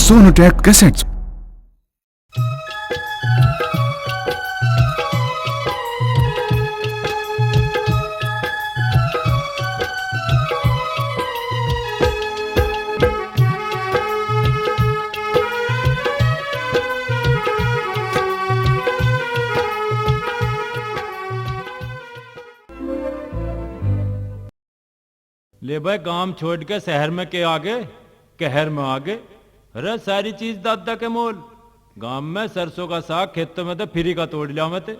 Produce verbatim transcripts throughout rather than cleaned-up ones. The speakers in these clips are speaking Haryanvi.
Sonotech Cassettes. ले भाई, गांव छोड़ के शहर में के आगे, कहर में आगे। अरे, सारी चीज दादा के मोल। गांव में सरसों का साग खेतों में तो फ्री का तोड़ लिया मैं ते।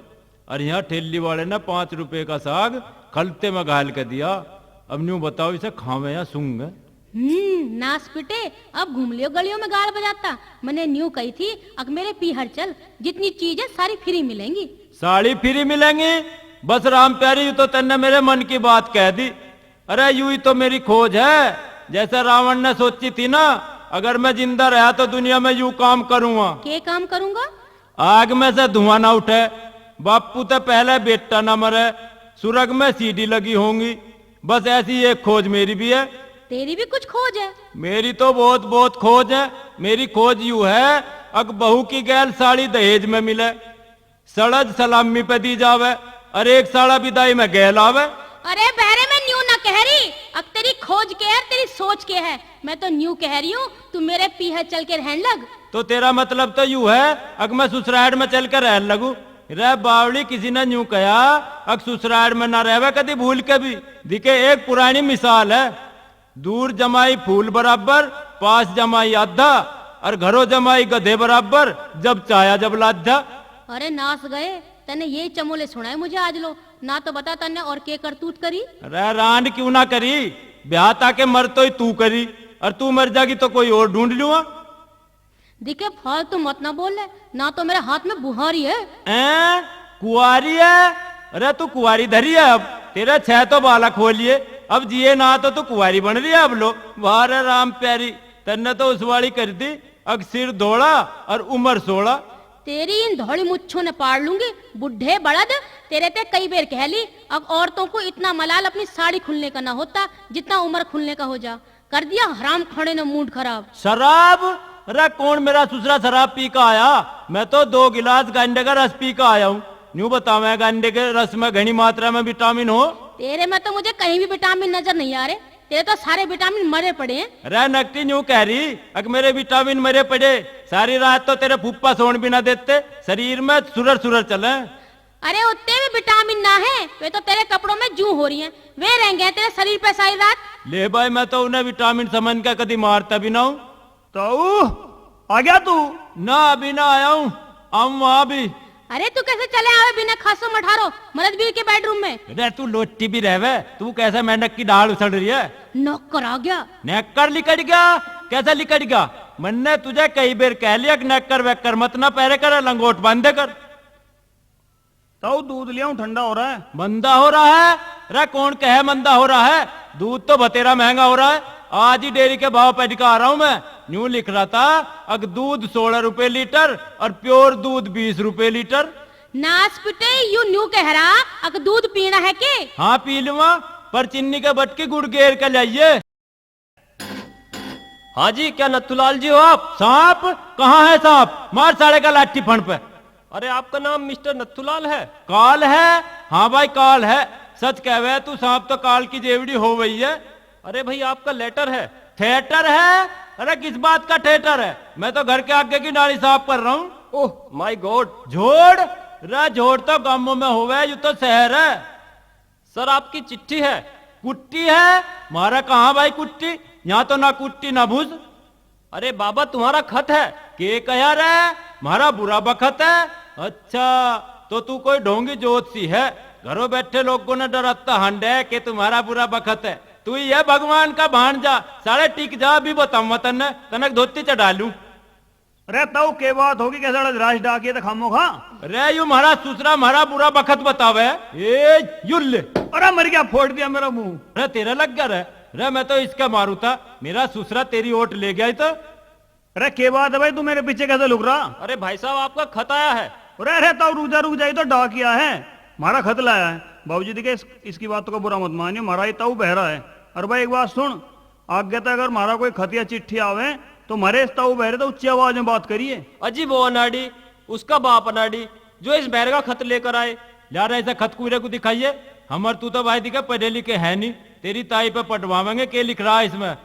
और यहाँ ठेली वाले ने पाँच रुपए का साग खलते में घाल के दिया। अब न्यू बताओ, इसे खावे या सूंघे? हम्म, नास पिटे, अब घूम लियो गलियों में गाल बजाता। मैंने न्यू कही थी, अक मेरे पीहर चल, जितनी चीज है सारी फ्री मिलेंगी। साली फ्री मिलेंगी? बस राम प्यारी, यू तो तन्ने मेरे मन की बात कह दी। अरे, यू ही तो मेरी खोज है, जैसे रावण ने सोची थी ना, अगर मैं जिंदा रहा तो दुनिया में यू काम करूंगा। के काम करूंगा? आग में से धुआं ना उठे, बापू ते पहले बेटा ना मरे, सुरग में सीढ़ी लगी होंगी। बस ऐसी एक खोज मेरी भी है। तेरी भी कुछ खोज है? मेरी तो बहुत बहुत खोज है। मेरी खोज यू है, अक बहू की गैल साली दहेज में मिले, सड़द सलामी पे दी जावे, और एक साला विदाई में गैल आवे। अरे बहरे, मैं न्यू ना कह रही, अक तेरी खोज के है, तेरी सोच के है। मैं तो न्यू कह रही हूँ, तू मेरे पीहर चल के रहन लग। तो तेरा मतलब तो यू है, अक मैं ससुराल में चल के रहन लगू? रे बावली, किसी ने न्यू कहा, अक ससुराल में ना रहवे कदी भूल के भी। दिखे एक पुरानी मिसाल है, दूर जमाई फूल बराबर, पास जमाई आधा, और घरों जमाई गधे बराबर, जब चाया जब लाधा। अरे नास गए, तन्ने ये चमोले सुनाए मुझे आज लो, ना तो बता तन्ने और के करतूत करी। अरे रांड क्यों ना करी, ब्याह ताके मर तो ही तू करी, और तू मर जागी तो कोई और ढूंढ लूंगा। दिखे, फालतू मत ना बोल ले, ना तो मेरे हाथ में बुहारी है। हैं? कुआरी है? अरे तू कुआरी धरी है अब, तेरे छह तो बालक हो लिए, अब जिए ना तो तू कुआरी बन रही है अब लो। वाह रे राम प्यारी, तन्ने तो उस वाली कर दी, अक सिर धोला और उम्र सोला। तेरी इन धोली मुच्छों ने पाड़ लूंगी, बुढ़े बड़द। तेरे ते कई बेर कह ली, अब औरतों को इतना मलाल अपनी साड़ी खुलने का ना होता, जितना उम्र खुलने का हो जा। कर दिया हराम खाने ने मूड खराब। शराब? अरे कौन मेरा ससुरा शराब पी का आया? मैं तो दो गिलास गांडे का रस पी का आया हूँ। न्यू बतावे, गांडे के रस में घनी मात्रा में विटामिन हो। तेरे में तो मुझे कहीं भी विटामिन नजर नहीं आ रहे, तेरे तो सारे विटामिन मरे पड़े हैं। अरे नकटी न्यू कह रही, अक मेरे विटामिन मरे पड़े। सारी रात तो तेरे फूफा सोन भी ना देते, शरीर में सुरर सुरर चले। अरे उत्ते भी विटामिन ना है, वे तो तेरे कपड़ों में जू हो रही हैं, वे रह गए तेरे शरीर पे सारी रात। ले भाई, मैं तो उन्हें विटामिन समझ के कदी मारता भी ना हूँ। ताऊ, आ गया तू? ना, अभी ना आया हूँ, आऊँ वहाँ भी। अरे तू कैसे चले आवे बिना खासो मठारो मरद बीर के बेडरूम में? अरे तू लोटी भी रहवे, तू कैसे मेंढक की डाल उछल रही है? नौकर आ गया। नौकर लिकड़ गया? कैसे लिकड़ गया? मन्ने तुझे कई बेर कह लिया कि नौकर वैकर मत ना पहरे कर, लंगोट बांधे कर। ताऊ, दूध लियाऊं, ठंडा हो रहा है। मंदा हो रहा है? रे कौन कहे मंदा हो रहा है? दूध तो बतेरा महंगा हो रहा है। आज ही डेयरी के भाव पढ़ के आ रहा हूं मैं। न्यू लिख रहा था, अक दूध सोलह रुपए लीटर और प्योर दूध बीस रुपए लीटर। नास पिटे, यू न्यू कह रहा, अक दूध पीना है के? हाँ पी लूंगा, पर चीनी के बटकी गुड़ गेर के लाइए। हाँ जी, क्या नथुलाल जी हो आप? सांप? कहाँ है सांप? मार साले का लाठी फण पे। अरे, आपका नाम मिस्टर नथुलाल है? काल है? हाँ भाई, काल है। सच कहवे तू, सांप तो काल की जेवड़ी हो गई है। अरे भाई, आपका लेटर है। थिएटर है? अरे, किस बात का थिएटर है? मैं तो घर के आगे की नाली साफ कर रहा हूँ। Oh my God. झोड़? रे, झोड़ तो गामों में होवे, यू तो शहर है। सर, आपकी चिट्ठी है। कुट्टी है? म्हारा कहाँ भाई कुट्टी, यहाँ तो ना कुट्टी ना भूस। अरे बाबा, तुम्हारा खत है। के कह्या रे, म्हारा बुरा बखत है? अच्छा, तो तू कोई ढोंगी जोत सी है, घरों बैठे लोगों ने डराता हांडे के तुम्हारा बुरा बखत है। तू ही है भगवान का भांजा, साले टिक जा, अभी बताऊंगा तन्ने, तनक धोती चढ़ा लूं। अरे ताऊ, के बात होगी, कैसा राज डाकिए तो खामो खा। अरे यू म्हारा सुसरा म्हारा बुरा बखत बतावे। ए, यू ले। अरे मर गया, फोड़ दिया मेरा मुंह। अरे तेरा लग गया रे। अरे मैं तो इसका मारू था, मेरा सुसरा तेरी ओट ले गया ही तो। अरे के बात है भाई, तू मेरे पीछे कैसे लुक रहा? अरे भाई साहब, आपका खत आया है। अरे, अरे ताऊ, रुक जा, रुक जा, ये तो डाकिया है, म्हारा खत लाया है। बाबूजी देखे, इस, इसकी बात का बुरा मत मानियो, म्हारा ये ताऊ बहरा है। अरे भाई, एक बात सुन, आगे तक अगर म्हारा कोई खत या चिट्ठी आवे, तो म्हारे इस ताऊ बहरे तो ऊंची आवाज में बात करिए। अजी वो अनाड़ी, उसका बाप अनाड़ी, जो इस बहर का खत लेकर आए। ला रहा इसे खत कुरे को दिखाइए। हमर तू तो भाई दिखे पढ़े लिखे है नहीं, तेरी ताई पे पटवावेंगे के लिख रहा है इसमें।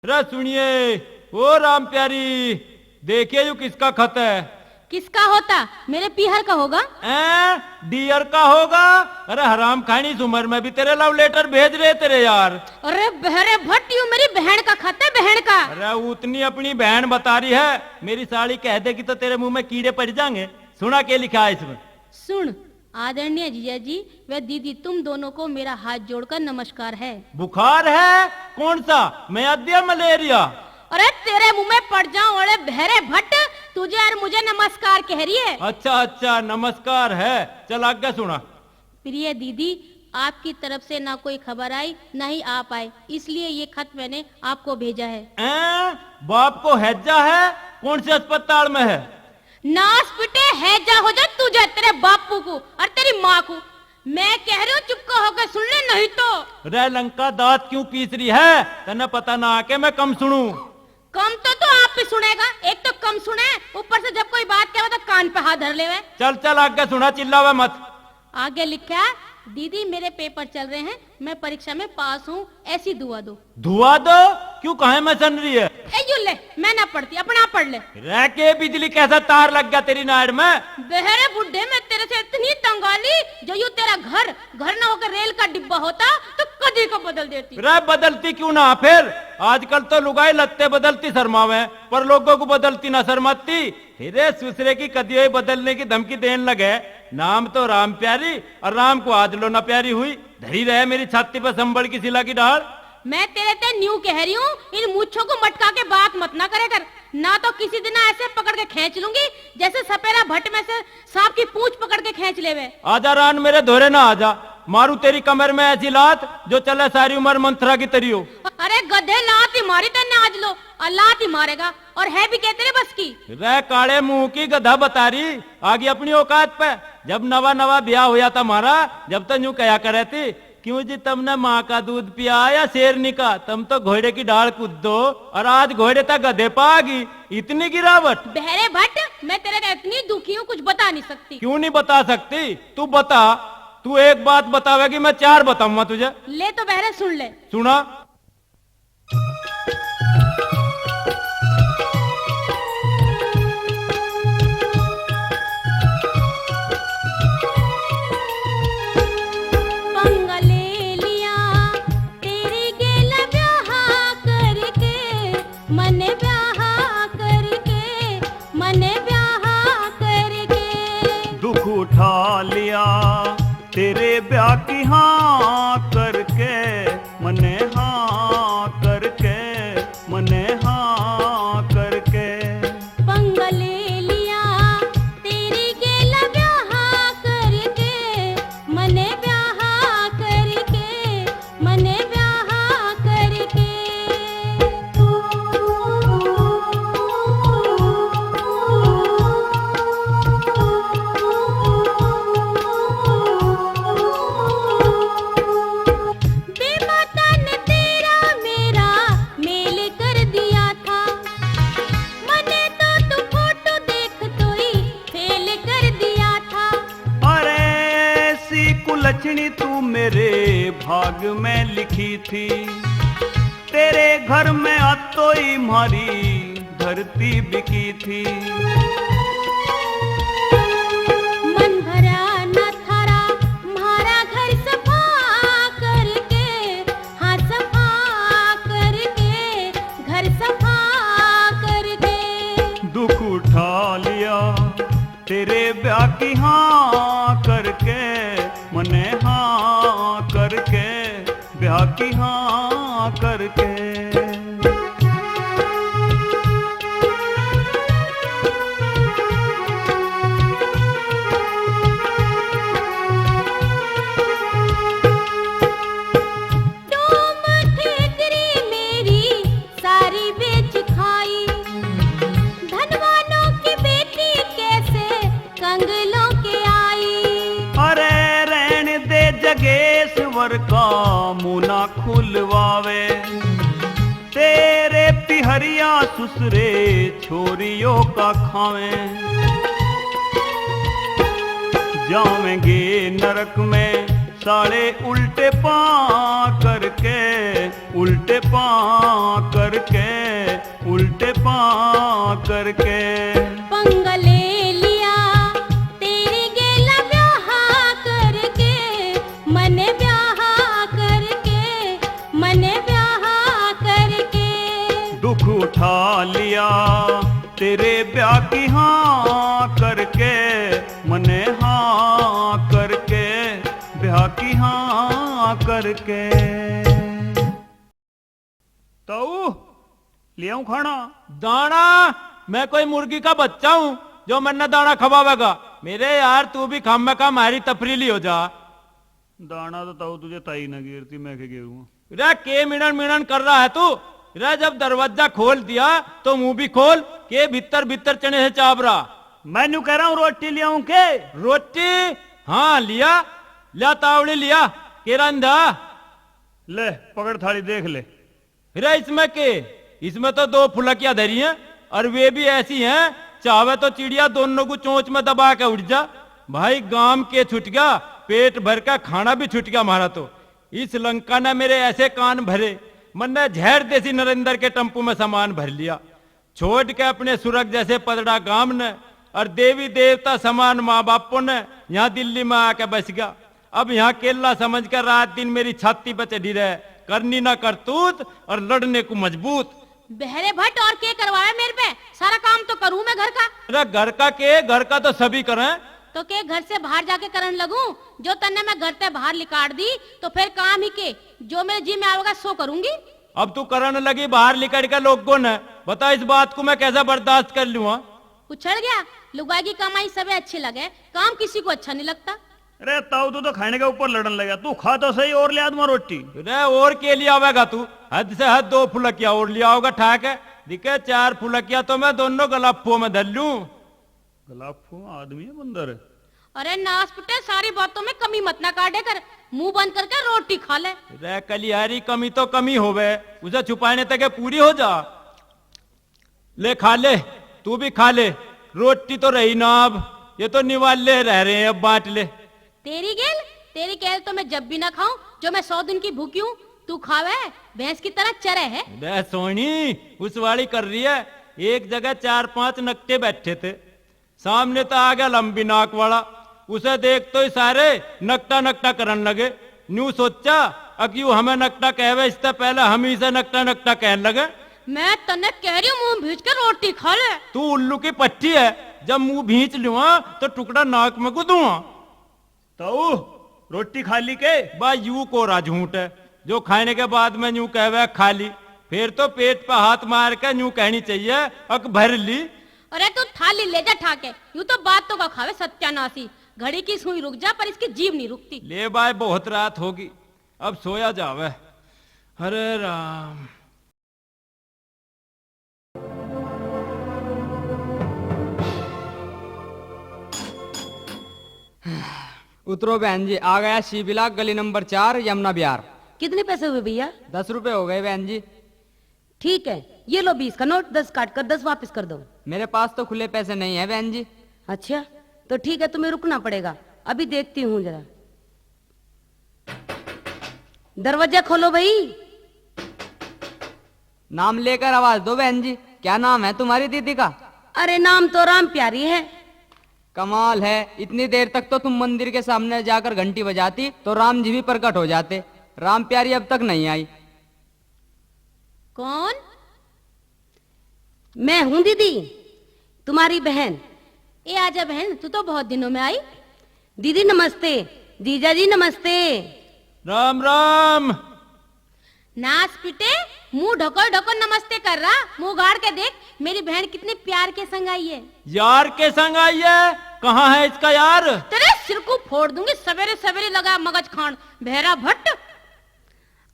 रे सुनिए, ओ राम प्यारी, देखिए यू किसका खत है। किसका होता? मेरे पीहर का होगा। हैं? डियर का होगा? अरे हराम खानी, इस उम्र में भी तेरे लव लेटर भेज रहे तेरे यार। अरे बहरे भट, यू मेरी बहन का खत है, बहन का। अरे उतनी अपनी बहन बता रही है, मेरी साली कह देगी तो तेरे मुंह में कीड़े पड़ जाएंगे। सुना के लिखा है इसमें। सुन आदरणीय जीजा जी व दीदी, तुम दोनों को मेरा हाथ जोड़कर नमस्कार है। बुखार है? कौन सा? मैं अद्या मलेरिया? अरे तेरे मुंह में पड़ जाऊं, अरे बहरे भट, तुझे और मुझे नमस्कार कह रही है। अच्छा अच्छा, नमस्कार है। चल आगे सुना। प्रिय दीदी, आपकी तरफ से ना कोई खबर आई, ना ही आप आए, इसलिए ये खत मैंने आपको भेजा है। हैं? बाप को हैजा है? कौन से अस्पताल में है? नास पिटे, हैजा हो जा तुझे, तेरे बापू को और तेरी माँ को। मैं कह रही हूँ, चुपका होकर सुन ले, नहीं तो। रे लंका, दांत क्यों पीस रही है? तन्ने पता ना आके मैं कम सुनूं। कम तो, तो आप भी सुनेगा, एक तो कम सुने, ऊपर से जब कोई बात कहे तो कान पे हाथ धर लेवे। चल चल, आगे सुना, चिल्लावे मत। आगे लिखा है, दीदी मेरे पेपर चल रहे हैं, मैं परीक्षा में पास हूँ, ऐसी दुआ दो। दुआ दो? क्यों, कहाँ में सन रही है? ए यू ले, मैं ना पढ़ती, अपना आप पढ़ ले। रह के बिजली कैसा तार लग गया तेरी नाड़ में? बहरे बुढ़े, मैं तेरे से इतनी तंग आ ली, जो यू तेरा घर, घर ना होकर रेल का डिब्बा होता तो कदी को बदल देती। रे बदलती क्यों ना फिर? आजकल तो लुगाई लत्ते बदलती शर्मावे, पर लोगों को बदलती ना शर्माती। फिर सुसरे की कदियों ही बदलने की धमकी देने लगे। नाम तो राम प्यारी और राम को आज लो ना प्यारी हुई। धरी रहे मेरी छाती पर संबल की सिला की डाल। मैं तेरे ते न्यू कह रही हूँ, इन मूछों को मटका के बात मत ना करे कर, ना तो किसी दिन ऐसे पकड़ के खींच लूंगी जैसे सपेरा भट्ट में से सांप की पूंछ पकड़ के खींच लेवे। आजा रान, मेरे धोरे ना आजा, मारू तेरी कमर में ऐसी लात जो चले सारी उम्र मंथरा की तरियो। अरे गधे, लात ही मारी तन्ने आज लो, और लात ही मारेगा, और है भी के तेरे बस की। रे काले मुंह की गधा बता रही, आ गई अपनी औकात पे। जब नवा नवा ब्याह होया था म्हारा, जब तो न्यू कहा करे थी, क्यों जी, तुमने माँ का दूध पिया या शेरनी का? तुम तो घोड़े की डाल कूद दो, और आज घोड़े तक गधे पा गई। इतनी गिरावट। बहरे भट्ट, मैं तेरे से इतनी दुखी हूँ, कुछ बता नहीं सकती। क्यों नहीं बता सकती? तू बता। तू एक बात बतावेगी, मैं चार बताऊंगा तुझे। ले तो बहरे सुन ले। सुना। पंगा ले लिया तेरी गेल ब्याह करके, मने ब्याह करके, मने ब्याह करके। दुख उठा लिया तेरे ब्याह की हाँ करके, मने हाँ करके, मने हाँ करके। पंगा ले लिया तेरी गेल ब्याह करके, मने ब्याह करके, मने ब्याह करके। बेमाता ने तेरा मेरा मेल कर दिया था, मने तो तू फोटो देखतो ही फेल कर दिया था। अरे ऐसी कुलक्षणी तू मेरे भाग में लिखी थी, तेरे घर में आतो ही म्हारी धरती बिकी थी। मन भरा ना थारा, म्हारा घर सफा करके, हाँ सफा करके, घर सफा करके। दुख उठा लिया तेरे ब्याह की हाँ करके, मने हाँ करके, ब्याह की हाँ करके। डूम ठेकरी मेरी सारी बेच खाई, धनवानों की बेटी कैसे कंगलों के आई। अरे रहन दे जगेश्वर का मुंह ना खुलवावे, तेरे करिया सुसरे छोरियों का खावे, जावेंगे नरक में साले उल्टे पां करके, उल्टे पां करके, उल्टे पां करके। पंगा ले लिया तेरे गेला ब्याह करके, मने ब्याह करके, मने ब्याह करके। दुख उठा लिया तेरे ब्याह की हाँ करके, मने हाँ करके, ब्याह की हाँ करके। ताऊ, ले आऊं खाना? दाना? मैं कोई मुर्गी का बच्चा हूँ जो मन्ने दाना खवावेगा? मेरे यार, तू भी खाम में खा मारी तफरीली हो जा। दाना तो ताऊ तुझे ताई ना गिरती, मैं के गिरूंगा? रे, के मिणन मिणन कर रहा है तू? रे, जब दरवाजा खोल दिया तो मुंह भी खोल, के भीतर भीतर चने से चाब रहा? मैं न्यू कह रहा हूँ, रोटी ले आऊं के? रोटी? हाँ, लिया, लिया तावड़ी लिया, के रंधा। ले, पकड़ थाली, देख ले। रे, इसमें के? इसमें तो दो फुलकियां धरी हैं, और वे भी ऐसी हैं, चाहे तो चिड़िया दोनों को चोंच में दबा के उड़ जा। भाई, गाम के छुट गया, पेट भर का खाना भी छुट गया हमारा तो। इस लंका ने मेरे ऐसे कान भरे, मन्ने झैर देसी नरेंद्र के टेम्पू में सामान भर लिया। छोड़ के अपने सुरग जैसे पदड़ा गाम ने और देवी देवता समान माँ बापों ने यहाँ दिल्ली में आके बस गया। अब यहाँ केला समझ कर रात दिन मेरी छाती पे चढ़ी रहे, करनी ना करतूत और लड़ने को मजबूत। बहरे भट्ट, और के करवावे मेरे पे? सारा काम तो करूं मैं घर का। अरे घर का के, घर का तो सभी करें। तो के घर से बाहर जाके करन लगूं? जो तन्ने मैं घर से बाहर लिकाड़ दी तो फिर काम ही के? जो मेरे जी में आवेगा सो करूंगी। अब तू करण लगी बाहर लिकड़ के लोगों ने, बता इस बात को मैं कैसे बर्दाश्त कर लूँ, हाँ? उछल गया, लुगाई की कमाई सबे अच्छी लगे, काम किसी को अच्छा नहीं लगता। अरे ताऊ, तू तो खाने के ऊपर लड़न लगा, तू खा तो सही और ले आ दूंगा रोटी। अरे और के लिए आवेगा तू? हद से हद दो फुलकिया और ले आओगा ठाक है। दिखे चार फुलकिया तो मैं दोनों गलाफों में धर लूं। गलाफो आदमी है बंदर? अरे नासपुटे, सारी बातों में कमी मत ना काटे कर, मुंह बंद करके रोटी खा ले। रे कलिहारी, कमी तो कमी होवे, उसे छुपाने तक पूरी हो जा। ले खा ले, तू भी खा ले, रोटी तो रही ना अब, ये तो निवाले रह रहे हैं, अब बांट ले। तेरी गेल, तेरी गेल तो मैं जब भी ना खाऊं, जो मैं सौ दिन की भूखी हूँ, तू खावे, भैंस की तरह चरे है। बे सोनी, उस वाली कर रही है, एक जगह चार पांच नकटे बैठे थे, सामने तो आ गया लंबी नाक वाला, उसे देख तो ही सारे नकटा नकटा करन लगे। न्यू सोचा, अक यू हमें नकटा कहवे, इससे पहले हम ही इसे नकटा नकटा कहन लगे। मैं तन्ने कह रही हूँ, मुंह भींच के रोटी खा ले। तू उल्लू की पट्टी है, जब मुंह भींच लूंगा तो टुकड़ा नाक में गुदूंगा। ताऊ, रोटी खा ली के? बा यू कोरा झूठ है, जो खाने के बाद में न्यू कहवे खा ली, फिर तो पेट पे हाथ मार के न्यू कहनी चाहिए, अक भर ली। अरे तू थाली ले जा ठाके, यू तो बात तो का खावे सत्यानाशी। घड़ी की सुई रुक जा, पर इसकी जीभ नहीं रुकती। ले बाय, बहुत रात होगी, अब सोया जावे। हरे राम। उतरो बहन जी, आ गया सी ब्लॉक, गली नंबर चार, यमुना विहार। कितने पैसे हुए भैया? दस रुपए हो गए बहन जी। ठीक है, ये लो बीस का नोट, दस काट कर दस वापस कर दो। मेरे पास तो खुले पैसे नहीं है बहन जी। अच्छा, तो ठीक है, तुम्हें रुकना पड़ेगा, अभी देखती हूँ जरा। दरवाजा खोलो भाई। नाम लेकर आवाज दो बहन जी, क्या नाम है तुम्हारी दीदी का? अरे नाम तो राम प्यारी है। कमाल है, इतनी देर तक तो तुम मंदिर के सामने जाकर घंटी बजाती तो राम जी भी प्रकट हो जाते। राम प्यारी अब तक नहीं आई। कौन? मैं हूँ दीदी, तुम्हारी बहन। ए आजा बहन, तू तो बहुत दिनों में आई। दीदी नमस्ते, जीजा जी नमस्ते। राम राम। नास पिटे, मुंह ढकोर ढकोर नमस्ते कर रहा, मुंह गाड़ के देख, मेरी बहन कितने प्यार के संग आई है। यार के संग आई है? कहाँ है इसका यार? तेरे सिर को फोड़ दूंगी, सवेरे सवेरे लगा मगज खान, भैरा भट्ट।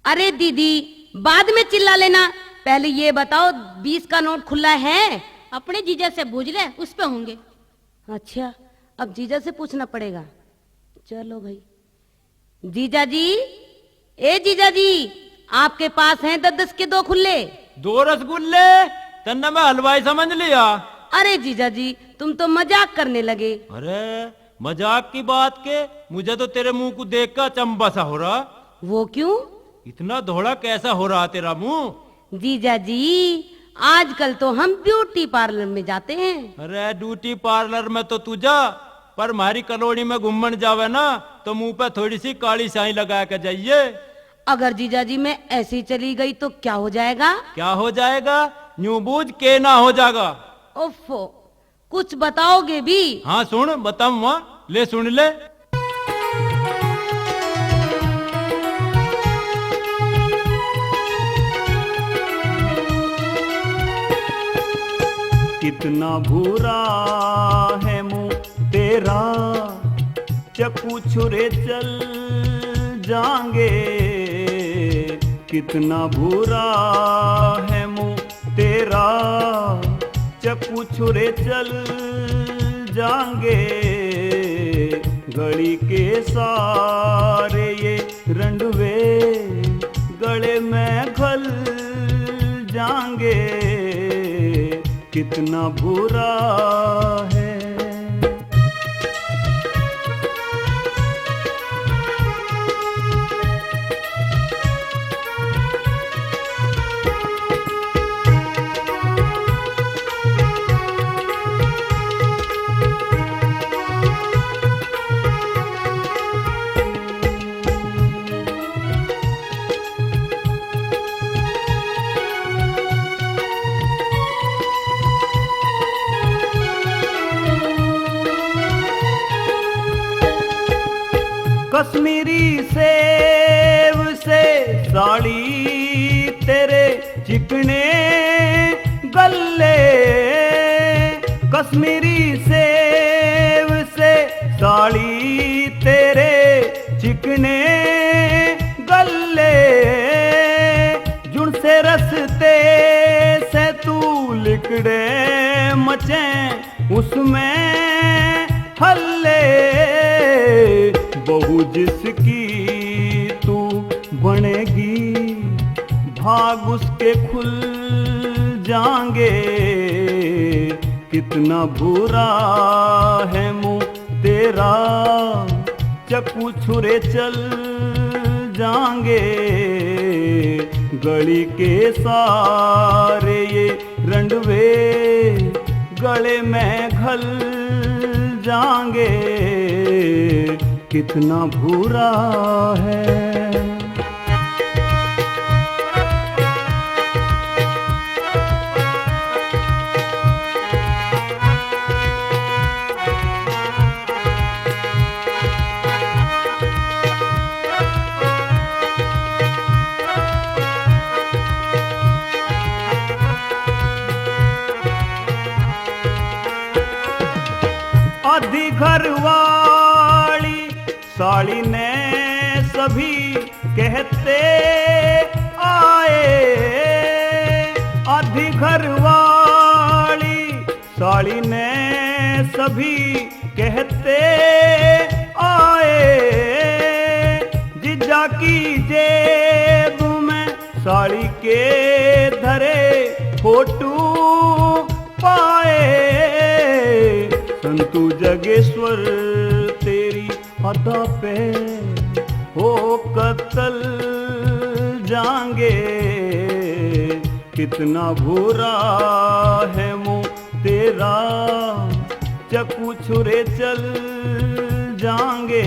अरे दीदी, बाद में चिल्ला लेना, पहले ये बताओ, बीस का नोट खुला है? अपने जीजा से बूझ ले, उस पे होंगे। अच्छा, अब जीजा से पूछना पड़ेगा। चलो भाई, जीजा जी, ए जीजा जी, आपके पास हैं दस दस के दो खुले? दो रसगुल्ले? तन्ने मैं हलवाई समझ लिया। अरे जीजा जी, तुम तो मजाक करने लगे। अरे, मजाक की बात के, मुझे तो तेरे मुंह को देख कर अचंबा सा हो रहा। वो क्यों? इतना धोला कैसा हो रहा तेरा मुंह? जीजा जी, आजकल तो हम ब्यूटी पार्लर में जाते हैं। अरे, ब्यूटी पार्लर में तो तू जा, पर हमारी कॉलोनी में घूमन जावे ना, तो मुंह पे थोड़ी सी काली स्याही लगा के जाइए। अगर जीजा जी मैं ऐसी चली गई तो क्या हो जाएगा? क्या हो जाएगा? न्यू बूझ के ना हो जाएगा। ओफो, कुछ बताओगे भी? हाँ सुन, बताऊंगा, ले सुन ले। कितना भूरा है मुंह तेरा, चक्कू छुरे चल जाएंगे। कितना भूरा है मुंह तेरा, चक्कू छुरे चल जाएंगे। गली के सारे ये रंडवे गले में घल जाएंगे। कितना भूरा है। कश्मीरी सेव से साड़ी तेरे चिकने गल्ले, कश्मीरी सेव से साड़ी तेरे चिकने गल्ले, जुन से रस्ते से तू लिकड़े मचे उसमें हल्ले। बहू जिसकी तू बनेगी, भाग उसके खुल जाएंगे। कितना भूरा है मुंह तेरा, चक्कू छुरे चल जाएंगे। गली के सारे ये रंडवे गले में घल जाएंगे। कितना भूरा है। आधी घर वाली साली ने सभी कहते आए, आधी घर वाली साली ने सभी कहते आए। जीजा की जेब में साली के धरे फोटो पाए। संतू जगेश्वर तेरी अदा पे हो कतल जाएंगे। कितना भूरा है मुंह तेरा, चक्कू छुरे चल जाएंगे।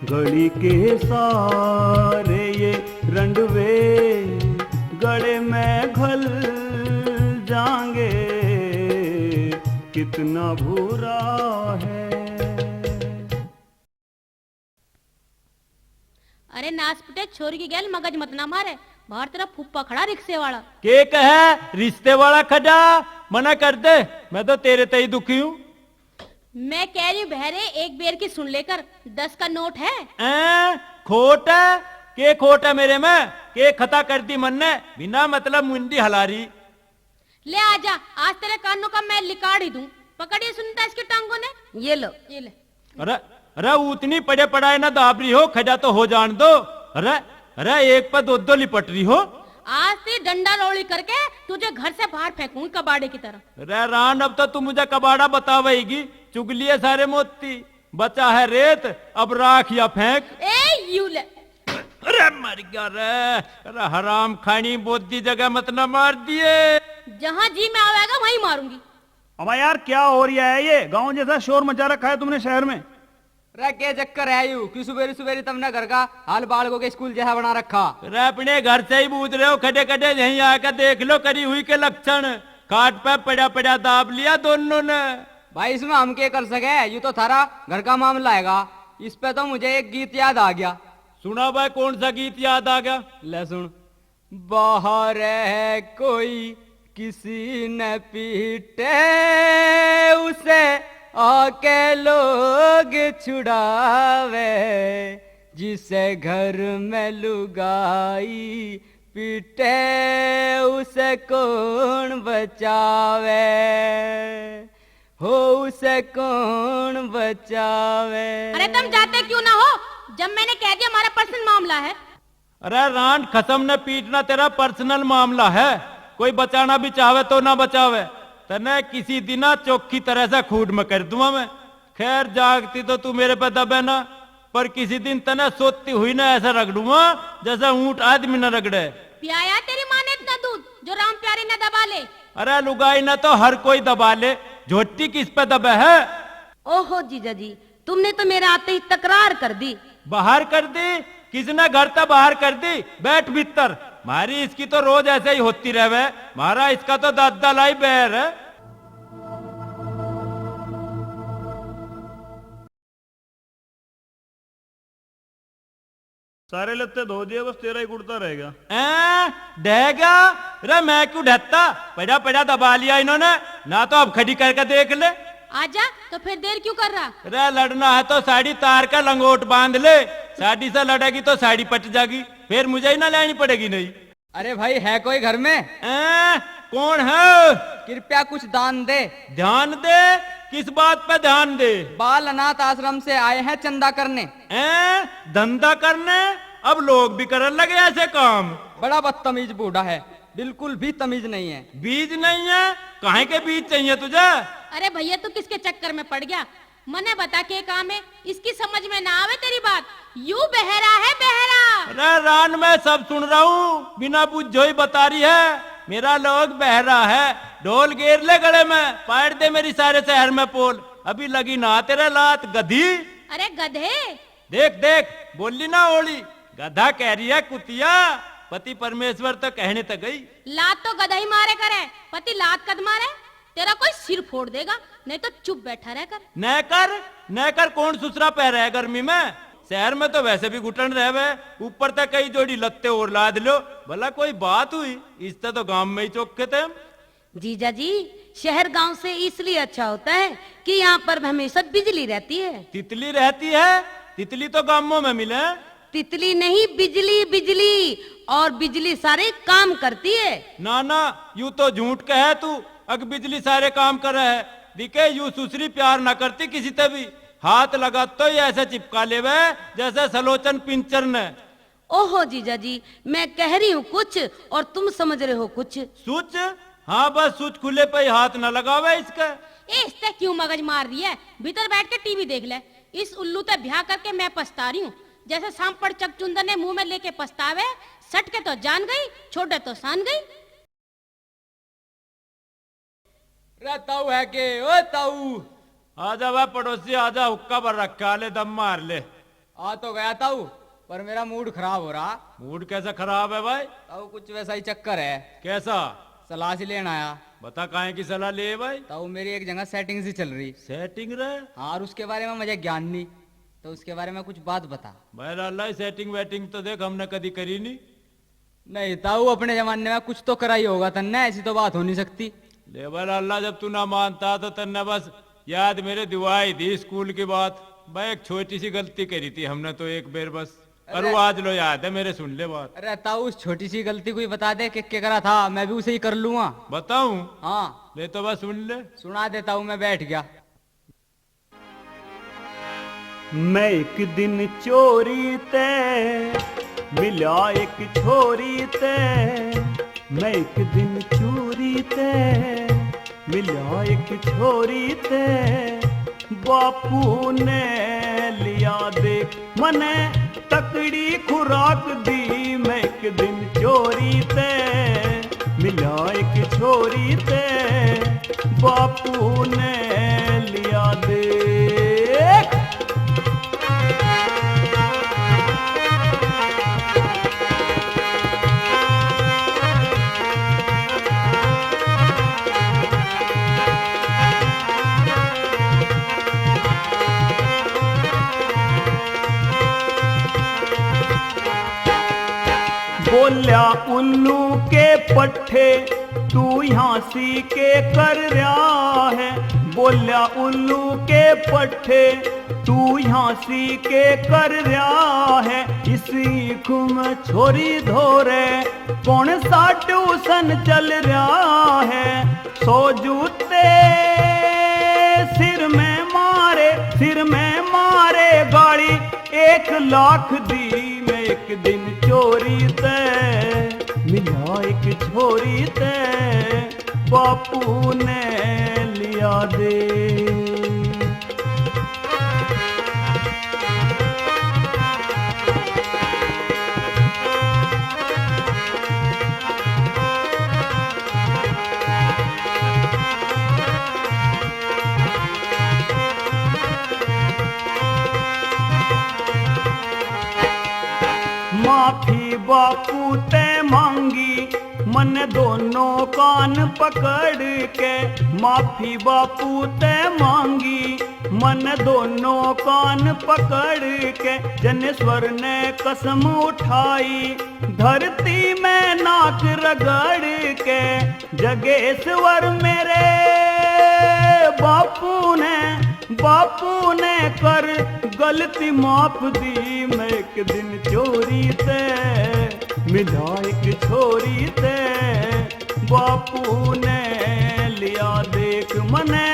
गली के सारे ये रंडवे गले में घल जाएंगे। कितना भूरा है। अरे नासपटे, छोरी की गैल मगज मत ना मारे। बाहर तेरा फूफा खड़ा रिक्शे वाला। के कहे रिश्ते वाला खड़ा? मना कर दे, मैं तो तेरे ते ही दुखी हूँ। मैं कह रही हूँ बहरे, एक बेर की सुन लेकर, दस का नोट है? ऐं, खोट है? के खोट है मेरे में? के खता कर दी मन्ने? बिना मतलब मुंडी हलारी। ले आजा, आज तेरे कानों का मैं लिकाड़ ही दूं। पकड़ ये सुनीता इसकी टांगों ने। ये लो। ये ले। अरे, अरे, उतनी पड़े पड़ाए ना दाब रही हो, खड़ा तो हो जान दो। अरे, अरे, एक पे दो दो लिपट रही हो। आज तेरी डंडा रोली करके तुझे घर से बाहर फेंकूंगी कबाड़े की तरह। रे रांड, अब तो तू मुझे कबाड़ा बतावेगी। चुगली है सारे मोती, बचा है रेत, अब राख या फेंक। ए, यू ले। अरे मर गया रे। अरे हराम खानी, बोदी जगह मत ना मार दिए। जहाँ जी में आवेगा वहीं मारूंगी। अबे यार, क्या हो रहा है? ये गांव जैसा शोर मचा रखा है तुमने शहर में। रे, के चक्कर है यू कि सुबेरी सुबेरी तुमने घर का हाल बालकों के स्कूल जैसा बना रखा? रे, अपने घर से ही बूझ रहे हो, खड़े खड़े यहीं आके देख लो करी हुई के लक्षण। खाट पे पड़ा पड़ा दाब लिया दोनों ने। भाई, इसमें हम के कर सके? यू तो थारा घर का मामला हैगा। इस पे तो मुझे एक गीत याद आ गया। सुना भाई, कौन सा गीत याद आ गया? ले सुन। बाहर है कोई किसी न पीटे, उसे आके लोग छुड़ावे। जिसे घर में लुगाई पीटे, उसे कौन बचावे? हो, उसे कौन बचावे? अरे, तुम जाते क्यों ना हो, जब मैंने कह दिया हमारा पर्सनल मामला है। अरे रांड, खसम ने पीटना तेरा पर्सनल मामला है, कोई बचाना भी चाहवे तो ना बचावे। तने किसी दिना चोखी तरह से खूड में कर दूंगा मैं। खैर, जागती तो तू मेरे पे दबे ना, पर किसी दिन तने सोती हुई ना ऐसा रगड़ूंगा जैसे ऊंट आदमी ना रगड़े। पियाया तेरी माँ ने इतना दूध जो राम प्यारे ने दबा ले। अरे लुगाई ने तो हर कोई दबा ले, झोटी किस पे दबे है? ओहो जीजा जी, तुमने तो मेरे आते ही तकरार कर दी। बाहर कर दी? किसने घर तक बाहर कर दी? बैठ भीतर। म्हारी इसकी तो रोज ऐसे ही होती रहवे। म्हारा इसका तो दादा लाई बैर है। सारे लत्ते धो दिए, बस तेरा ही कुर्ता रहेगा। ऐं? ढह गया? रे, मैं क्यों ढहता? पड़ा पड़ा दबा लिया इन्होंने, ना तो अब खड़ी करके देख ले। आजा, तो फिर देर क्यों कर रहा? रे, लड़ना है तो साड़ी तार का लंगोट बांध ले, साड़ी से लड़ेगी तो साड़ी पट जाएगी, फिर मुझे ही ना लेनी पड़ेगी नहीं। अरे भाई, है कोई घर में? ऐं? कौन है? कृपया कुछ दान दे। ध्यान दे? किस बात पे ध्यान दे? बाल अनाथ आश्रम से आए हैं चंदा करने। ऐं? धंधा करने? अब लोग भी करने लगे ऐसे काम। बड़ा बदतमीज बूढ़ा है, बिल्कुल भी तमीज नहीं है। बीज नहीं है? काहे के बीज चाहिए तुझे? अरे भैया, तू किसके चक्कर में पड़ गया? मने बता के काम है, इसकी समझ में ना आवे तेरी बात। यू बहरा है, बहरा। अरे रान, मैं सब सुन रहा हूँ, बिना बुझो ही बता रही है। मेरा लोग बहरा है, ढोल गेर ले गले में, पाड़ दे मेरी सारे शहर में पोल। अभी लगी ना तेरे लात, गधी। अरे गधे। देख देख, बोली ना ओली, गधा कह रही है कुतिया। पति परमेश्वर तो कहने तक गई। लात तो गधा ही मारे करे, पति लात कद मारे? तेरा कोई सिर फोड़ देगा, नहीं तो चुप बैठा रह कर। न कर, न कर, कौन सुसरा पै रहा है गर्मी में? शहर में तो वैसे भी घुटन रहवे, ऊपर तक कई जोड़ी लत्ते और लाद लो। भला कोई बात हुई, इससे तो गांव में ही चोखे थे हम। जीजा जी, शहर गांव से इसलिए अच्छा होता है कि यहाँ पर हमेशा बिजली रहती है। तितली रहती है? तितली तो गांवों में मिले। तितली नहीं, बिजली, बिजली। और बिजली सारे काम करती है। ना ना, यू तो झूठ कहे तू। अक बिजली सारे काम करे है। दिखे, यू सुसरी प्यार ना करती किसी ते भी। हाथ लगा तो ये ऐसे चिपका लेवे जैसे सलोचन पिंचर ने। ओहो जीजा जी, मैं कह रही हूँ कुछ और तुम समझ रहे हो कुछ। सुच? हाँ, बस सुच खुले पे ही हाथ न लगावे इसके। ए, इसते क्यों मगज मार रही है? भीतर बैठ के टीवी देख ले। इस उल्लू ते ब्याह करके मैं पछता रही हूँ, जैसे सांपड़ चकचुंदर ने मुंह में लेके पछतावे। सट के तो जान गई, छोड़े तो सान गई। रे ताऊ है के? ओ ताऊ। आजा वा पड़ोसी, आजा, हुक्का भर रखा, ले दम मार ले। आ तो गया ताऊ, पर मेरा मूड खराब हो रहा। मूड कैसा खराब है भाई? ताऊ, कुछ वैसा ही चक्कर है। कैसा? सलाह सी लेना आया। बता, काहे की सलाह ले भाई? ताऊ, मेरी एक जगह सेटिंग सी चल रही। सेटिंग रे? हाँ, और उसके बारे में मुझे ज्ञान नहीं, तो उसके बारे में कुछ बात बता। भाई लाला, सेटिंग वेटिंग तो देख, हमने कदी करी नहीं। नहीं ताऊ, अपने जमाने में कुछ तो करा ही होगा तन्ने, ऐसी तो बात हो नहीं सकती। ले भाई लाला, जब तू ना मानता तो तन्ने बस याद मेरे दिवाई दी स्कूल की बात। भाई, एक छोटी सी गलती करी थी हमने तो एक बेर बस, पर अरे वो आज लो याद है मेरे, सुन ले बात। अरे ताऊ, उस छोटी सी गलती को ही बता दे कि क्या करा था, मैं भी उसे ही कर लूंगा। बताऊं? हाँ। ले तो बस सुन ले। सुना दे ताऊ, मैं बैठ गया। मैं एक दिन चोरी ते मिला एक छोरी ते, मैं एक दिन चोरी ते मिला एक छोरी ते, बापू ने लिया देख मने तकड़ी खुराक दी। मैं एक दिन चोरी ते मिला एक छोरी ते, बापू ने लिया देख। बोल्या उल्लू के पट्ठे, तू यहाँ सी के कर रहा है। बोल्या उल्लू के पट्ठे, तू यहाँ सी के कर रहा है। इस ईख में छोरी धोरे, कौन सा ट्यूशन चल रहा है। सौ जूते सिर में मारे, सिर में मारे गाड़ी एक लाख दी। मैं एक दिन चोरी ते मिला एक छोरी ते, बापू ने लिया दे। माफी बापू ते मांगी, मन दोनों कान पकड़ के। माफी बापू ते मांगी, मन दोनों कान पकड़ के। जनेश्वर ने कसम उठाई, धरती में नाक रगड़ के। जगेश्वर मेरे बापू ने, बापू ने कर गलती माफ दी। मैं एक दिन चोरी ते मिला एक छोरी ते, बापू ने लिया देख मने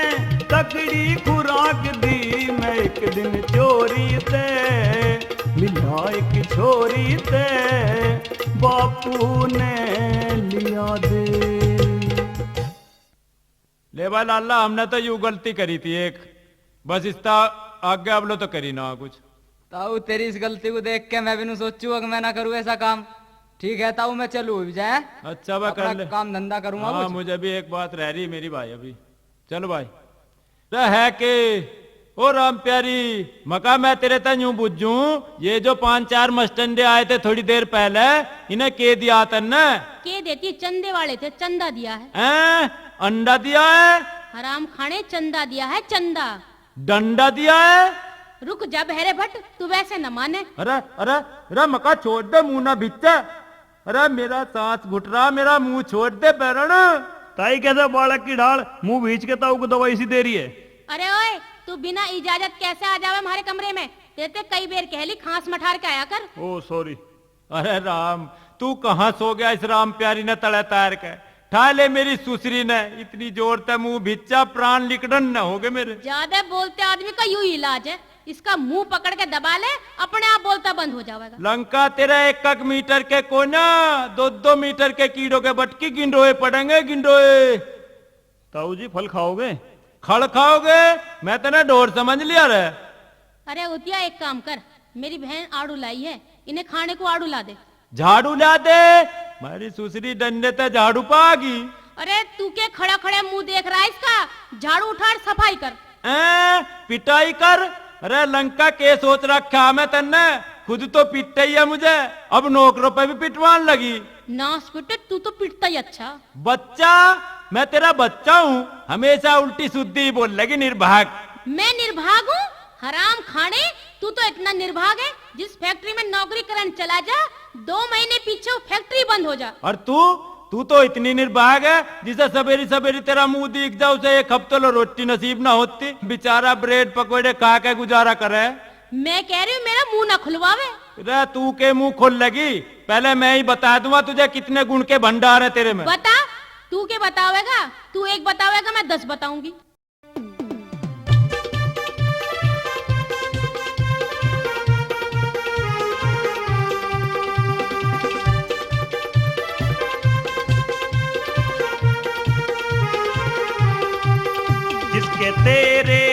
तकड़ी खुराक दी। मैं एक दिन चोरी ते मिला एक छोरी ते, बापू ने लिया दे। ले भाई लाला, हमने तो यू गलती करी थी एक, बस इसका आगे अबलो तो करी ना कुछ। ताऊ, तेरी इस गलती को देख के मैं भी नु सोचूंगा कि मैं ना करूँ ऐसा काम। ठीक है ताऊ, मैं चलूँ अभी जाए। अच्छा भाई, अपना कर ले। काम धंधा करूँगा हाँ, कुछ। मुझे भी एक बात रह रही मेरी भाई अभी। चलो भाई। तो है के, ओ राम प्यारी, मका मैं तेरे तै यूं बुझूं, ये जो पांच चार मस्टंडे आए थे थोड़ी देर पहले, इन्हें के दिया तन्ने? के देती, चंदे वाले थे, चंदा दिया है। हैं? अंडा दिया है? हराम खाने, चंदा दिया है, चंदा। डंडा दिया है? रुक जा बहरे भट्ट, तू वैसे न माने। अरे, अरे, अरे, मका छोड़ दे, मुंह ना भिच्चे। अरे मेरा सांस घुट रहा, मेरा मुंह छोड़ दे बैरण। ताई कैसे बालक की ढाल, मुंह भींच के ताऊ को दवाई सी दे रही है। अरे ओए, तू बिना इजाजत कैसे आ जावे हमारे कमरे में? तेरे ते कई बेर कह ली, खांस मठार के आया कर। ओ सॉरी। अरे राम, तू कहाँ सो गया इस राम प्यारी ने तले तार के? ठा ले मेरी सुसरी ने, इतनी जोर ते मुंह भिच्चा, प्राण लिकड़न न हो गए मेरे। ज्यादा बोलते आदमी का यू इलाज है, इसका मुंह पकड़ के दबा ले, अपने आप बोलता बंद हो जावेगा। लंका तेरा एक एक मीटर के कोना, दो दो मीटर के कीड़ों के बटकी गिंडोए पड़ेंगे, गिंडोए। ताऊ जी, फल खाओगे? खल खाओगे? मैं तने ढोर समझ लिया रे। अरे उतिया, एक काम कर, मेरी बहन आड़ू लाई है, इन्हें खाने को आड़ू ला दे। झाड़ू ला दे, मारी सुसरी डंडे ते झाड़ू पागी। अरे तू के खड़ा खड़ा मुंह देख रहा है इसका, झाड़ू उठा और सफाई कर। हैं, पिटाई कर। अरे लंका के सोच रखा मैं तन्ने, खुद तो पिटता ही है मुझे, अब नौकरों पे भी पिटवान लगी। नास बेटे, तू तो पिटता ही अच्छा। बच्चा, मैं तेरा बच्चा हूँ, हमेशा उल्टी सुद्धी ही बोलेगी, निर्भाग। मैं निर्भाग हूँ? हराम खाने, तू तो इतना निर्भाग है, जिस फैक्ट्री में नौकरी करन चला जा, दो महीने पीछे वो फैक्ट्री बंद हो जा। और तू, तू तो इतनी निर्भाग है, जिसे सवेरी सवेरी तेरा मुंह दिख जा, उसे एक हफ्ते लो रोटी नसीब ना होती, बेचारा ब्रेड पकोड़े खा के गुजारा करे। मैं कह रही हूँ, मेरा मुंह ना खुलवावे। रे, तू के मुंह खोल लेगी? पहले मैं ही बता दूंगा तुझे कितने गुण के भंडार है तेरे में। बता, तू के बतावेगा? तू एक बतावेगा, मैं दस बताऊंगी। तेरे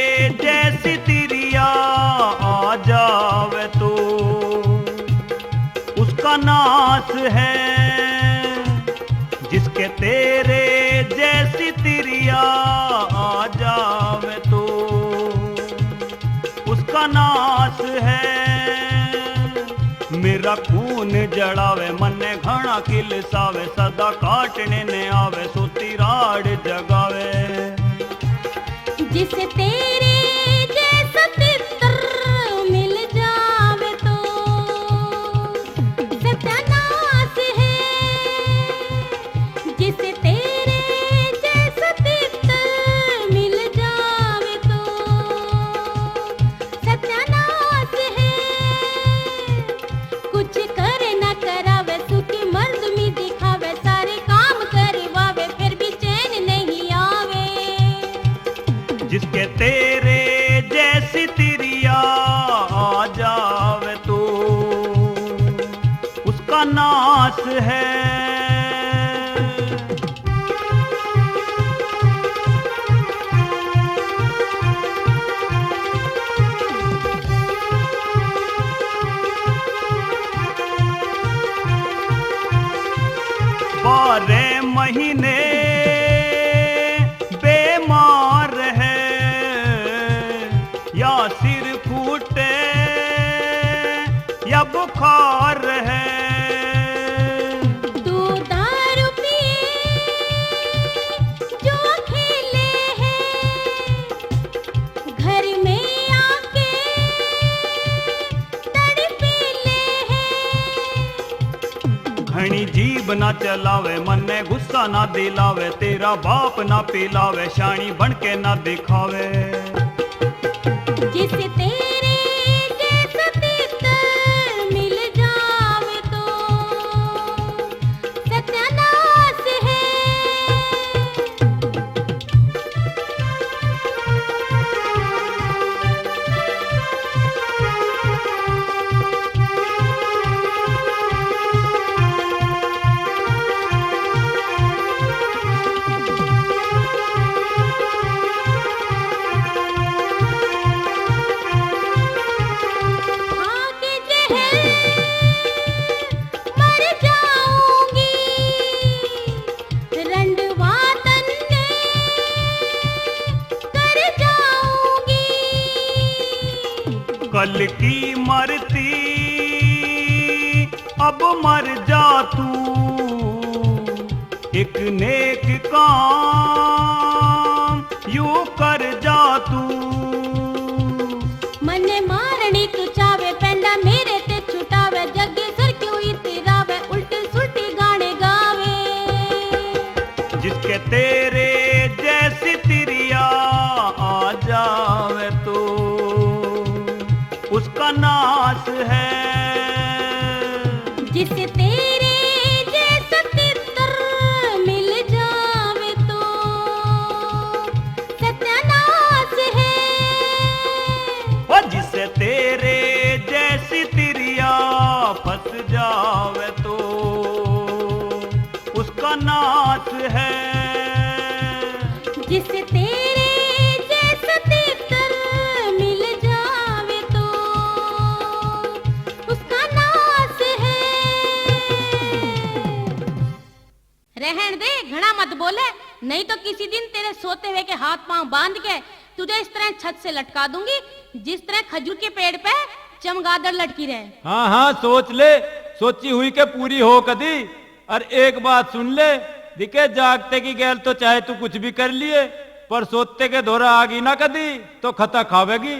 जैसी तिरिया आ जावे तो उसका नाश है। जिसके तेरे जैसी तिरिया आ जावे तो उसका नाश है। मेरा खून जलावे, मन्ने घणा किलसावे, सदा काटने ने आवे, सोती राड जगावे। जिसे तेरे जैसा तितर मिल जावे तो सत्यानाश है। जिसे तेरे जैसा तितर मिल जावे तो सत्यानाश है। कुछ करे ना करावे, सुखी मर्द में दिखावे, सारे काम करवावे, फिर भी चैन नहीं आवे। जिसके तेरे जैसी तिरिया आ जावे तो उसका नाश है। बारह महीने बीमार है, या सिर फूटे या बुखार है। दो दारू पिए जो खेले हैं, घर में आके तड़पेले हैं। घणी जीभ ना चलावे, मन्ने गुस्सा ना दिलावे, तेरा बाप ना पिलावे, शानी बन के ना दिखावे। जिस तेरे जैसा तितर मिल जावे तो सत्यानाश है। खा के जहर मर जाऊंगी, रंडवा तन्ने कर जाऊंगी। कल की मरती अब मर जा तू, एक नेक काम यू कर जा तू। मन्ने मारनी तू चावे, पेंडा मेरे ते छुटावे, जगेसर क्यों इतरावे, उल्टी सुल्टी गाने गावे। जिसके तेरे जैसी तिरिया आ जावे तो उसका नाश है। जिस तेरे जैसा तितर मिल जावे तो सत्यानाश है। ओ जिस तेरे जैसी तिरिया फंस जावे तो उसका नाश है। जिस तेरे जैसा तितर मिल जावे तो उसका नाश है। रहन दे, घणा मत बोले, नहीं तो किसी दिन तेरे सोते हुए के हाथ पांव बांध के तुझे इस तरह छत से लटका दूंगी, जिस तरह खजूर के पेड़ पे चमगादड़ लटकी रहे। हाँ, हाँ, सोच ले, सोची हुई के पूरी हो कदी। और एक बात सुन ले, दिखे, जागते की गैल तो चाहे तू कुछ भी कर लिए, पर सोते के धोरा आ गई ना कदी, तो खता खावेगी।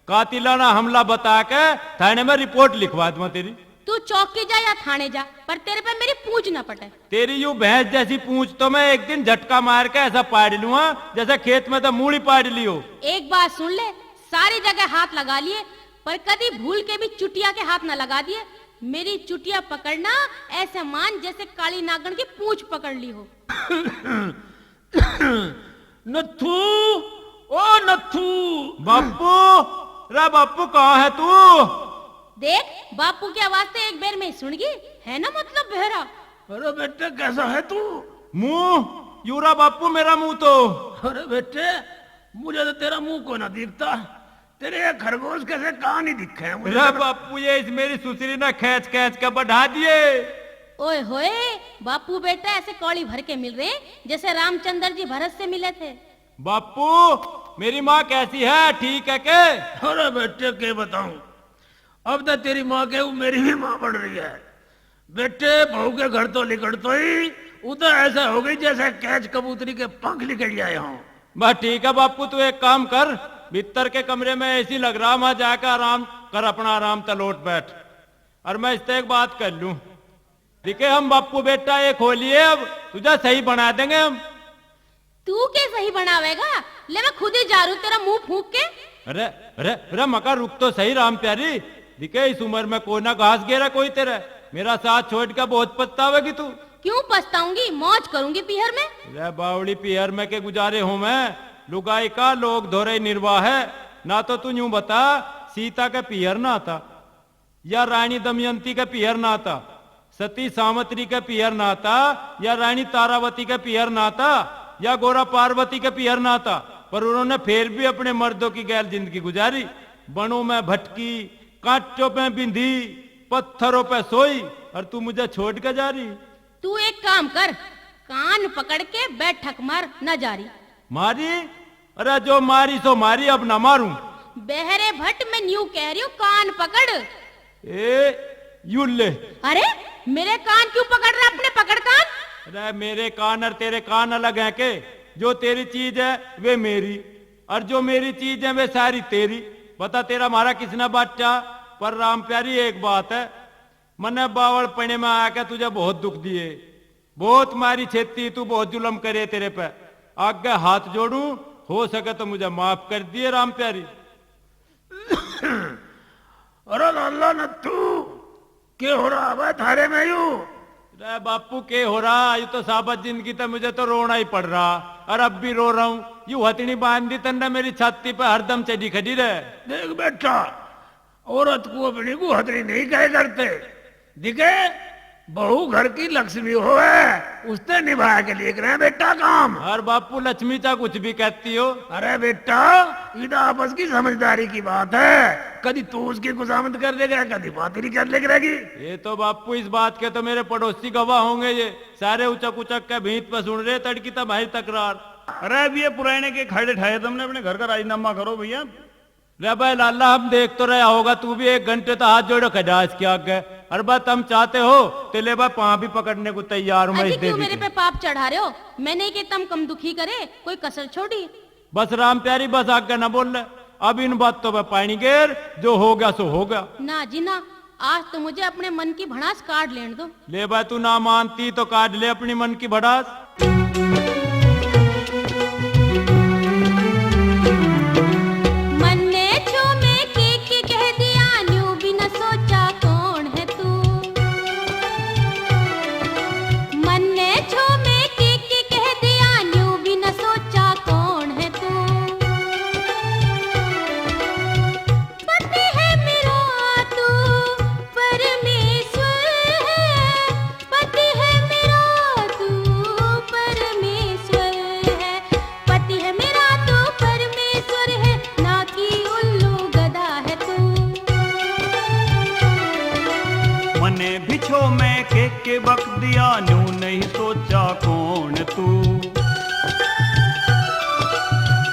कातिलाना हमला बता के थाने में रिपोर्ट लिखवा दूंगा तेरी। तू चौकी जा या थाने जा, पर तेरे पे मेरी पूंछ ना पटे। तेरी यू भैंस जैसी पूंछ तो मैं एक दिन झटका मार के ऐसा पाड़ लूंगा, जैसे खेत में तो मूली पाड़ ली हो। एक बात सुन ले, सारी जगह हाथ लगा लिए, पर कदी भूल के भी चुटिया के हाथ ना लगा दिए। मेरी चुटिया पकड़ना ऐसे मान जैसे काली नागण की पूंछ पकड़ ली हो। नथू, ओ नथू। बापू, रे बापू, कहाँ है तू? देख, बापू की आवाज तो एक बेर में ही सुन गई, है ना, मतलब बहरा। अरे बेटे, कैसा है तू? मुंह, यू रा बापू मेरा मुंह तो। अरे बेटे, मुझे तो तेरा मुंह को ना दिखता, तेरे ये खरगोश कैसे कान ही दिखे हैं मुझे रे तो। बापू, ये इस मेरी सुसरी ने खींच खींच के बढ़ा दिए। ओए होए, बापू बेटा ऐसे कौली भर के मिल रहे हैं जैसे रामचंद्र जी भरत से मिले थे। बापू, मेरी माँ कैसी है, ठीक है के? अरे बेटे, के बताऊं, अब तो तेरी माँ के मेरी भी माँ बन रही है। बेटे, बहू के घर तो लिकड़तो ही उधर ऐसा हो गई जैसे कैच कबूतरी के पंख निकल आए हों। बस ठीक है बापू, तू एक काम कर, भीतर के कमरे में एसी लग रहा, वहां जाकर आराम कर, अपना आराम ते लौट बैठ, और मैं इससे एक बात कर लूं। दिखे, हम बापू बेटा एक हो लिए, अब तुझे सही बना देंगे हम। तू के सही बनावेगा? ले, मैं खुद ही जा रही हूँ तेरा मुंह फूंक के। अरे, अरे, अरे, मका रुक तो सही राम प्यारी। दिखे, इस उम्र में कोई ना घास गेरा कोई तेरे। मेरा साथ छोड़ के बहुत पछतावेगी तू। क्यों पछताऊंगी? मौज करूंगी पीहर में। अरे बावड़ी, पीहर में के गुजारे हो मैं? लुगाई का लोग धोरे निर्वाह है। ना तो तू यूं बता, सीता के पीहर ना आता, या रानी दमयंती के पीहर ना आता, सती सावित्री के पीहर ना आता, या रानी तारावती के पीहर ना आता, या गौरा पार्वती के पीहर ना आता, पर उन्होंने फिर भी अपने मर्दों की गैल जिंदगी गुजारी। वनों में भटकी, कांटों पे बिंधी, पत्थरों पे सोई, और तू मुझे छोड़ के जा रही। तू एक काम कर, कान पकड़ के बैठक मार, ना जा रही। मारी? अरे जो मारी सो मारी, अब ना मारूं। बहरे भट, मैं न्यू कह रही हूँ, कान पकड़। ए, यू ले। अरे, मेरे कान क्यों पकड़ रहा अपने, पकड़ कान। अरे मेरे कान और तेरे कान अलग हैं के? जो तेरी चीज है वे मेरी, और जो मेरी चीज है वे सारी तेरी। बता तेरा मारा किसने बाटा? पर राम प्यारी एक बात है, मन्ने बावलपणे में आके तुझे बहुत दुख दिए, बहुत मारी छेती, तू बहुत जुल्म करे तेरे पे। आगे हाथ जोड़ूं, हो सके तो मुझे माफ कर दिए राम प्यारी। अरे लाला नत्थू, के हो रहा है थारे में यू? रे बापू, के हो रहा? यू तो साबत जिंदगी तो मुझे तो रोना ही पड़ रहा, और अब भी रो रहा हूँ। यू हथनी बांध दी तन्ने मेरी छाती पे, हरदम चढ़ी खड़ी रहे। देख बेटा, औरत को अपनी को हथनी नहीं कहे करते। दिखे, बहू घर की लक्ष्मी होवे, उसते निभाया के लिए करे बेटा काम। अरे बापू, लक्ष्मी चा कुछ भी कहती हो। अरे बेटा, ये तो आपस की समझदारी की बात है। कभी तू उसकी खुशामद कर देगा, कभी बात नहीं कर लेगी रहेगी। ये तो बापू, इस बात के तो मेरे पड़ोसी गवाह होंगे। ये सारे उचक उचक के भीत पे सुन रहे तड़की तमारी तकरार। अरे अब ये पुराने के खड़े ठाए, तुमने अपने घर का राजीनामा करो भैया। रे भाई लाला, हम देख तो रहा होगा, तू भी एक घंटे तो हाथ जोड़े खड़ा इसके आगे। अरे बात हम चाहते हो तो ले भाई, पाँव भी पकड़ने को तैयार हूँ मैं अजी, इस क्यों देवी मेरे के। पे पाप चढ़ा रहे हो? मैंने के तम कम दुखी करे, कोई कसर छोड़ी? बस राम प्यारी, बस आगे ना बोल। अब इन बातों पे पानी गेर, जो हो गया सो हो गया। ना जी ना, आज तो मुझे अपने मन की भड़ास काट लेने दो। ले बा, तू ना मानती तो काट ले अपनी मन की भड़ास। मन्ने छो में के के कह दिया, न्यू भी न सोचा कौन है तू। मन्ने छो में के के कह दिया, न्यू भी न सोचा कौन है तू। पति है मेरा तू, परमेश्वर है। पति है मेरा तू, परमेश्वर है। पति है मेरा तू, परमेश्वर है, ना कि उल्लू गधा है तू। मने बिछो में के के बक दिया, न्यू नहीं सोचा कौन तू।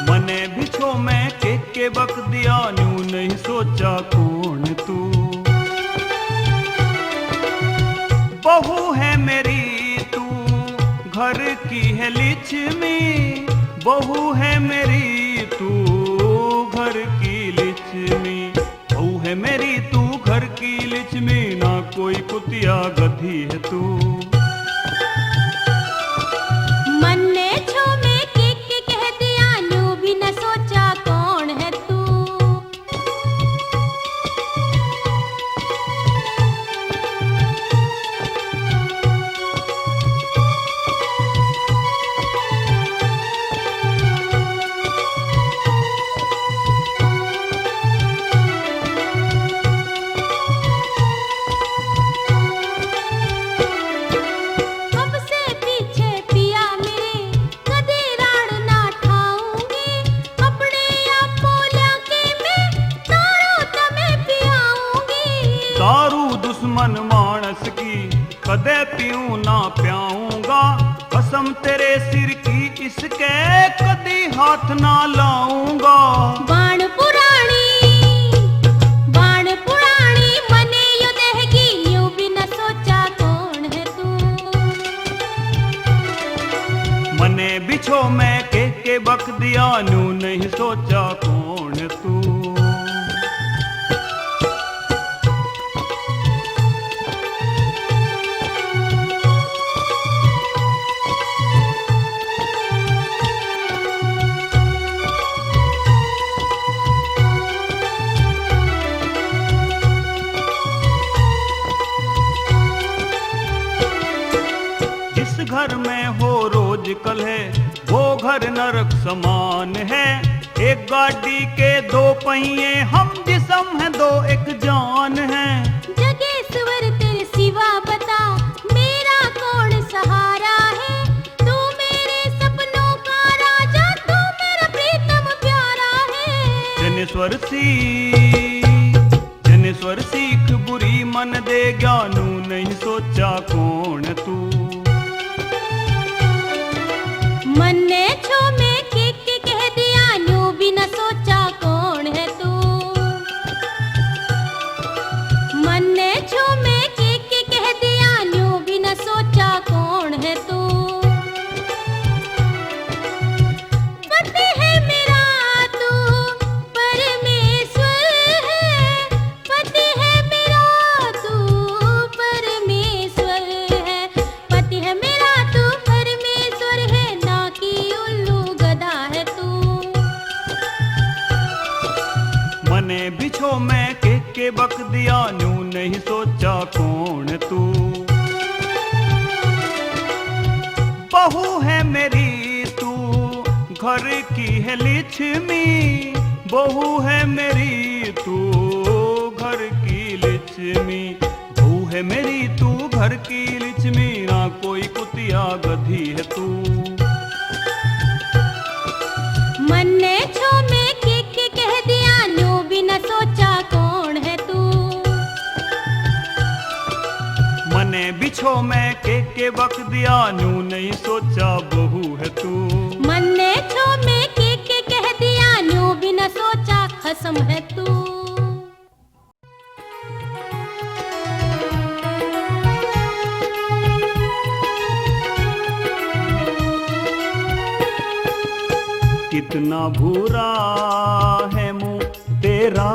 मने बिछो में के के बक दिया, न्यू नहीं सोचा कौन तू। बहू है मेरी तू, घर की है लिक्ष्मी। बहू है मेरी तू, घर की लिक्ष्मी। बहू है मेरी तू, घर की लिक्ष्मी, ना कोई कुतिया गधी है तू। मन्ने छो में के के कह दिया, न्यू भी न सोचा कौन है तू। पीऊं ना प्याऊंगा, कसम तेरे सिर की इसके, कदी हाथ ना लाऊंगा। बाण पुरानी, बाण पुरानी, मने यो दहगी, न्यू भी न सोचा कौन है तू। मने बिछो मैं के के बक दिया, न्यू नहीं सोचा कौन है तू। जिस घर में हो रोज कलह, वो घर नरक समान है। एक गाड़ी के दो पहिए, हम जिस्म हैं दो एक जान है। जगेश्वर तेरे सिवा बता, मेरा कौन सहारा है? तू मेरे सपनों का राजा, तू मेरा प्रीतम प्यारा है। जनेश्वर सी, जनेश्वर सीख बुरी मन दे, ज्ञानू नहीं सोचा कौन तू। मन्ने छो में के के कह दिया, न्यू भी न सोचा कौन है तू। मन्ने छो में के के कह दिया, न्यू भी न सोचा कौन है तू। पति है मेरा तू, परमेश्वर है। पति है मेरा तू, परमेश्वर है। पति है मेरा तू, परमेश्वर है, ना कि उल्लू गधा है तू। मने बिछो मैं के के बक दिया, न्यू नहीं सोचा कौन तू। बहू है मेरी तू, घर की है लक्ष्मी। बहू है मेरी तू, घर की लक्ष्मी। बहू है मेरी तू, घर की लक्ष्मी, ना कोई कुतिया गधी है तू। मन्ने छो में के के कह दिया, न्यू भी न सोचा कौन है तू। मने बिछो में के के बक दिया, न्यू नहीं सोचा बहू है तू। मन्ने छो में के के कह दिया, न्यू भी न सोचा खसम है तू। कितना भूरा है मुंह तेरा,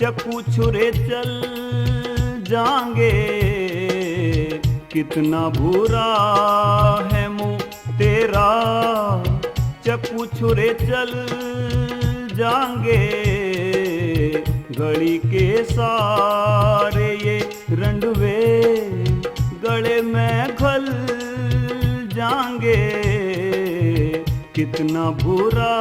चक्कू छुरे चल जाएंगे। कितना भूरा है मुंह तेरा, चक्कू छुरे चल जाएंगे। गली के सारे ये रंडवे गले में घल जाएंगे। कितना भूरा